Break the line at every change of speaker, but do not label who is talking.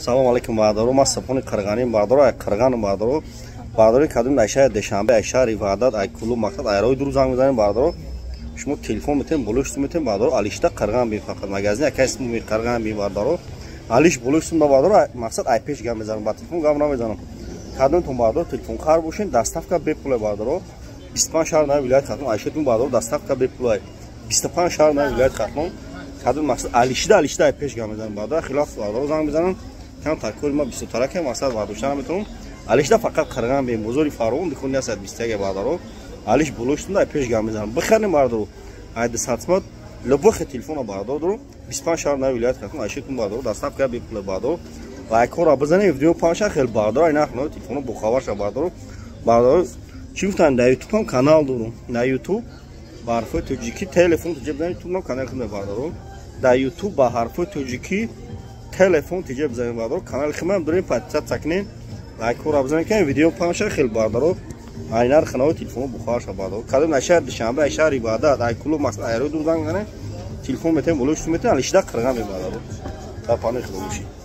Салом алейкум, бародаро. Ман Субҳони Қирғаним, бародаро, ай Қирғаным, бародаро. Бародари кадом ай шаҳри Душанбе, ай шаҳри Ваҳдат, ай Кулуб, мақсад ай роҳи дур занг мезанем, бародаро. Шумо телефон метем, болои шутум метем, бародаро. Алишта Қирған бин, фақат магазин якай сумми Қирған бин, бародаро. Алиш болои шутум да, бародаро, мақсад ай пеш гап мезанам, ба телефон гап намезанам. Кадомтон, бародаро, телефон хар бошен, доставка бепулай, бародаро. 25 шаҳр на вилоят Хатлон, айшатун, бародаро, доставка бепулай. 25 шаҳр на вилоят Хатлон. Кадом мақсад алишда, алишда ай пеш гап мезанам, бародаро. Хилоф, бародаро, занг мезанам. Кам такори ма бисёртарак мақсад бардошта наметавонам. Алишда фақат Қирған бин, бозори Фаровон, дикон 121, бародаро. Алиш болои шутум ай пеш гап мезанам. Бихарем, бародаро. Ай 200 сомат любой телефона, бародаро, дорам. 25 шаҳр на вилоят Хатлон, айшатун, бародаро, доставка бепулай, бародаро. Лайкҳоро бизанем, видео панша хел, бародаро, ай нахно телефоно бохабар ша, бародаро. Бародаро, чӣ гуфтанд, дар ютуб ҳам канал дорум. Дар ютуб ба ҳарфҳои тоҷикӣ телефон тиҷа бизанем, ютуб ҳам канали худме, бародаро. Дар ютуб ба ҳарфҳои тоҷикӣ телефон тиҷа бизанем, бародаро. Канали худмеам дорем, подписаться кунем, лайкҳоро бизанем, ки видео панша хел, бародаро. Ай нархи нави телефоно бухор ша, бародаро. Кадом ай шаҳри Душанбе, ай шаҳри Ваҳдат, ай Кулуб, мақсад ай роҳи дур занг занем, телефон метем, болои шутум метем, алишда Қирған бе, бародаро. Дар паноҳи Худо бошед.